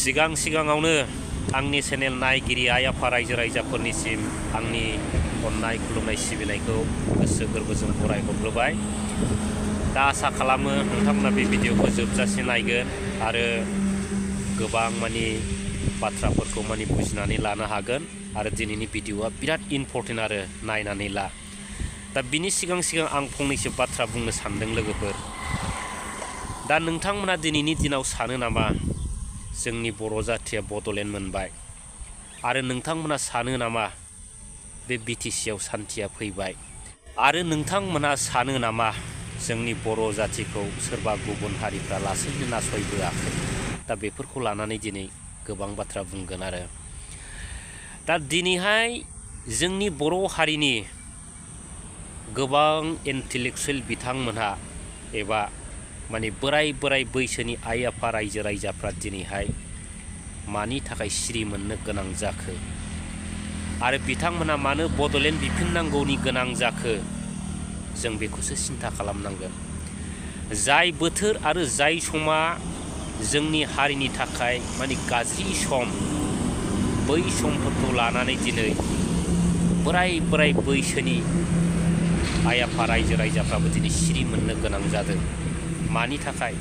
सिगाङावनो आंनि चेनेल नायगिरि आइ आफा रायजो राजाफोरनिसिम आंनि अननाय खुलुमनाय सिबिनायखौ गोसो गोरबोजों बरायहरग्रोबाय। दा आसा खालामो नोंथांमोना बे भिडिअखौ जोबजासे नायगोन आरो गोबां बाथ्राफोरखौ बुजिनानै लानो हागोन आरो दिनैनि भिडिअआ बिराद इम्पर्टेन्ट आरो नायनानै ला। दा बिनि सिगां आं फंनैसो बाथ्रा बुंनो सानदों लोगोफोर। दा नोंथांमोना दिनैनि दिनाव सानो नामा जोंनि बर' जाथिया बड'लेण्ड मोनबाय आरो नोंथांमोना सानो नामा बे बिटिसिआव सान्थिया फैबाय आरो नोंथांमोना सानो नामा जोंनि बर' जाथिखौ सोरबा गुबुन हारिफ्रा लासैनो नासयबोआखै? दा बेफोरखौ लानानै दिनै गोबां बाथ्रा बुंगोन आरो दा दिनैहाय जोंनि बर' हारिनि गोबां इन्टेलेक्सुवेल बिथांमोनहा एबा बोराय बैसोनि आइ आफा रायजो राजाफ्रा दिनैहाय मानि थाखाय सिरि मोननो गोनां जाखो आरो बिथांमोना मानो बड'लेण्ड बिफिननांगौनि गोनां जाखो जों बेखौसो सिन्था खालामनांगोन। जाय बोथोर आरो जाय समा जोंनि हारिनि थाखाय गाज्रि सम, बै समफोरखौ लानानै दिनै बोराय बैसोनि आइ आफा रायजो राजाफ्राबो दिनै सिरि मोननो गोनां जादों। मानि थाखाय?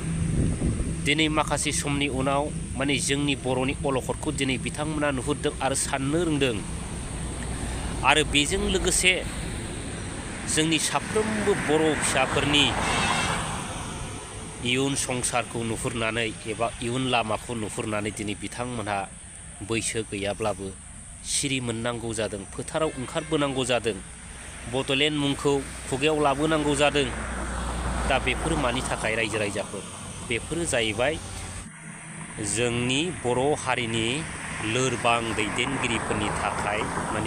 दिनै माखासे समनि उनाव जोंनि बर'नि अलखदखौ दिनै बिथांमोना नुहुरदों आरो साननो रोंदों आरो बेजों लोगोसे जोंनि साफ्रोमबो बर' फिसाफोरनि इयुन संसारखौ नुहुरनानै एबा इयुन लामाखौ नुहुरनानै दिनै बिथांमोनहा बैसो गैयाब्लाबो सिरि मोननांगौ जादों, फोथाराव ओंखारबोनांगौ जादों, बड'लेण्ड मुंखौ खुगायाव लाबोनांगौ जादों। दा बेफोरो मानि थाखाय रायजो राजाफोर? बेफोरो जाहैबाय जोंनि बर' हारिनि लोरबां दैदेनगिरिफोरनि थाखाय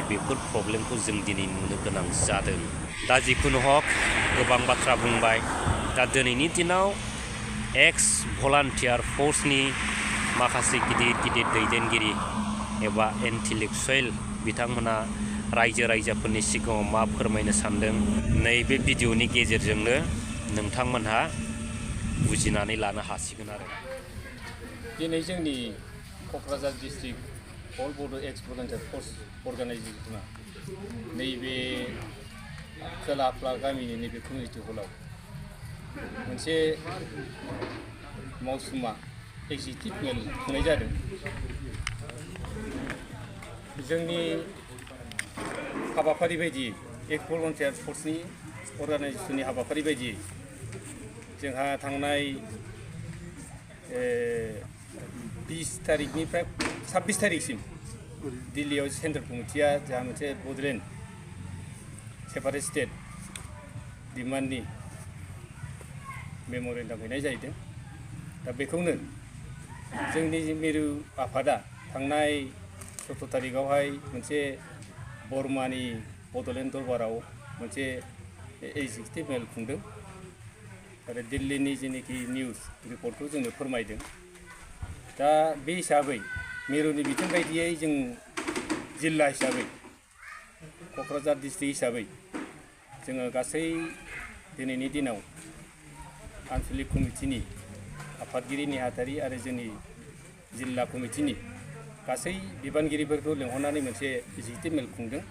बेफोर प्रब्लेमखौ जों दिनै नुनो गोनां जादों। दा जिखुनु हक गोबां बाथ्रा बुंबाय। दा दिनैनि दिनाव एक्स भलान्टियार फर्सनि माखासे गिदिर दैदेनगिरि एबा इन्टेलेक्सुवेल बिथांमोना रायजो राजाफोरनि सिगाङाव मा फोरमायनो सानदों नैबे भिडिअनि गेजेरजोंनो नोंथांमोनहा बुजिनानै लानो हासिगोन आरो। दिनै जोंनि क'क्राझार डिस्ट्रिक्ट अल बड' एक्स भलान्टियार फर्स अर्गानाइजेसना नैबे खोलाफ्ला गामिनि नैबे कमिउनिटि हलाव मोनसे मावसुमा एक्जिकिउटिभ मेल खुंनाय जादों। जोंनि हाबाफारि बायदियै एक्स भलान्टियार फर्सनि अर्गानाइजेसननि हाबाफारि बायदियै जोंहा थांनाय 20 तारिखनिफ्राय 26 तारिखसिम दिल्लीयाव सेन्ट्रेल कमिटिया जोंहा मोनसे बड'लेण्ड सेपारेट स्टेट डिमान्डनि मेम'रेन्डाम हैनाय जाहैदों। दा बेखौनो जोंनि मिरु आफादा थांनाय 17 तारिखआवहाय मोनसे बर्मानि बड'लेण्ड दरबाराव मोनसे एक्जिकिउटिभ मेल खुंदों आरो दिल्लीनि जेनोखि निउस रिपर्टखौ जोंनो फोरमायदों। दा बे हिसाबै मिरुनि बिथोन बायदियै जों जिल्ला हिसाबै क'क्राझार डिस्ट्रिक्ट हिसाबै जोङो गासै दिनैनि दिनाव आन्सलिक कमिटिनि आफादगिरि नेहाथारि आरो जोंनि जिल्ला कमिटिनि गासै बिबानगिरिफोरखौ लेंहरनानै मोनसे एक्जिकिउटिभ मेल खुंदों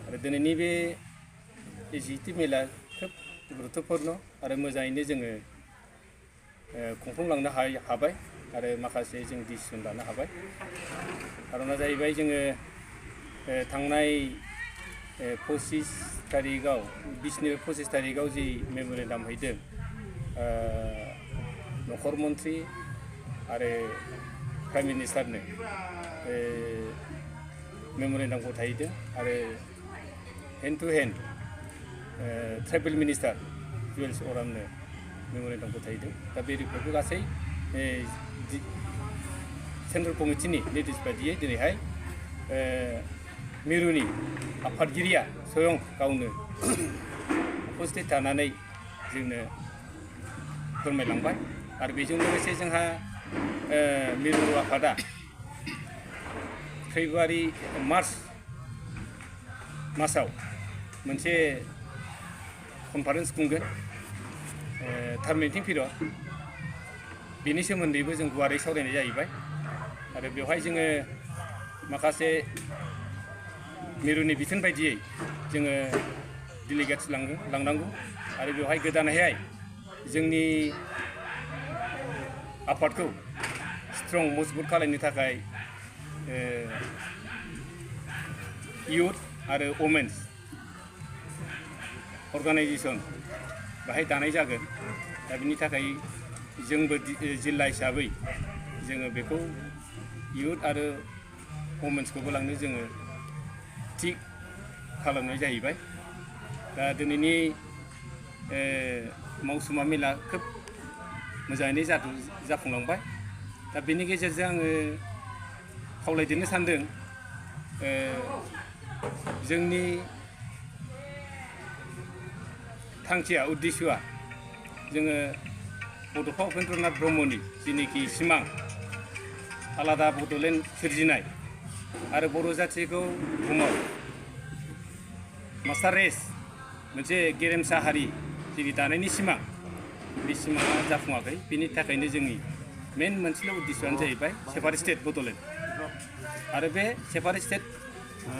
आरो दिनैनि बे एक्जिकिउटिभ मेला खोब गुरुत्वपुर्ण आरो मोजाङैनो जोङो खुंफुंलांनो हाबाय आरो माखासे जों डिसिसन लानो हाबाय। खारना जाहैबाय जोङो थांनाय 25 तारिखआव 25 तारिखआव जि मेम'रेन्डाम हैदों नखर मन्त्रि आरो प्राइम मिनिस्टारनो मेम'रेन्डाम गथायहैदों आरो hand to hand tribal minister Jual अरामनो मेम'रेन्डाम गथायहैदों। दा बे रिपर्टखौ गासै सेन्ट्रेल कमिटिनि निर्देश बायदियै दिनैहाय मिरुनि आफादगिरिया स्वयं गावनो उपस्थित थानानै जोंनो फोरमायलांबाय आरो बेजों लोगोसे जोंहा मिरु आफादा मार्च मासाव मोनसे कनफारेन्स खुंगोन टार्मिनेटिं पिरियड, बेनि सोमोन्दैबो जों गुवारै सावरायनाय जाहैबाय आरो बेवहाय जोङो माखासे मिरुनि बिथोन बायदियै जोङो डेलिगेट्स लांनांगौ आरो बेवहाय गोदानैहाय जोंनि आफादखौ स्ट्रं मजबुत खालामनो थाखाय इयुथ आरो वमेन्स अर्गानाइजेसन बाहाय दानाय जागोन दा बिनि थाखाय जोंबो जिल्ला हिसाबै जोङो बेखौ इयुथ आरो वमेन्सखौबो लांनो जोङो थि खालामनाय जाहैबाय दा दिनैनि मावसुमा मेला खोब मोजाङैनो जाफुंलांबाय दा बेनि गेजेरजों आङो खावलायदेरनो सानदों जोंनि थांखिया उद्देश्यआ जोङो बड'फा उपेन्द्रनाथ ब्रह्मनि जिनिखि सिमां आलादा बड'लेण्ड सोरजिनाय आरो बर' जाथिखौ बुहुमाव मास्टार रेस मोनसे गेरेमसा हारि जेरै दानायनि सिमां बे सिमाङा जाफुङाखै बेनि थाखायनो जोंनि मेन मोनसेल' उद्देश्यआनो जाहैबाय सेपारेट स्टेट बड'लेण्ड आरो बे सेपारेट स्टेट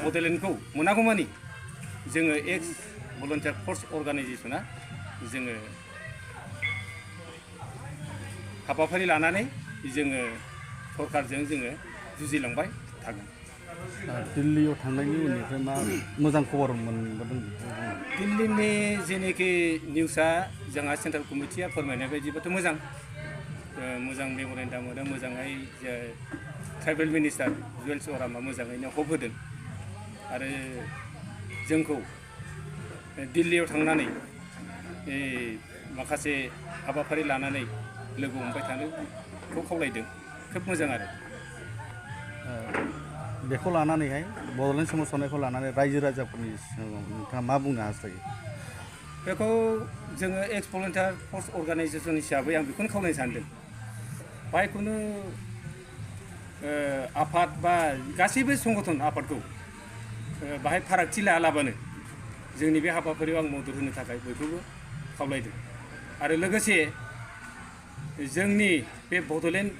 बड'लेण्डखौ मोनागौमानि जोङो एक्स भलन्टियार फर्स अर्गानाइजेसना जोङो हाबाफारि लानानै जोङो सरकारजों जोङो जुजिलांबाय थागोन। दिल्लीयाव थांनायनि उननिफ्राय मा मोजां खबर मोनबोदों? दिल्लीनि जेनोखि निउसआ जोंहा सेन्ट्रेल कमिटिया फोरमायनाय बायदिबाथ' मोजां मेम'रेन्डाम होदों मोजाङै ट्राइबेल मिनिस्टार जुवेल्स अरामा मोजाङैनो हप होदों आरो जोंखौ दिल्लीयाव थांनानै माखासे हाबाफारि लानानै लोगो हमबाय थानोखौ खावलायदों खोब मोजां आरो बेखौ लानानैहाय बड'लेण्ड सोमावसारनायखौ लानानै रायजो राजाफोरनि नोंथाङा मा बुंनो हास्थायो? बेखौ जोङो एक्स भलन्टियार फर्स अर्गानाइजेसन हिसाबै आं बेखौनो खावलायनो सानदों बाहाय खुनु आफाद बा गासैबो संगठन आफादखौ बाहाय फारागथि लायालाबानो जोंनि बे हाबाफारियाव आं मदद होनो थाखाय बयखौबो खावलायदों आरो लोगोसे जोंनि बे बड'लेण्ड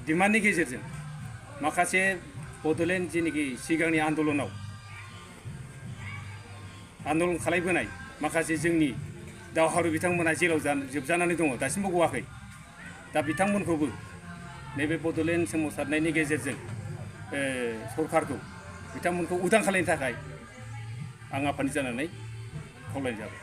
डिमान्डनि गेजेरजों माखासे बड'लेण्ड जेनोखि सिगांनि आन्दलन खालामबोनाय माखासे जोंनि दावहारु बिथांमोना जेलाव जोबजानानै दङ दासिमबो गवाखै दा बिथांमोनखौबो नैबे बड'लेण्ड सोमावसारनायनि गेजेरजों सरकारखौ बिथांमोनखौ उदां खालामनो थाखाय आं आफादनि जानानै खावलायनाय जाबाय।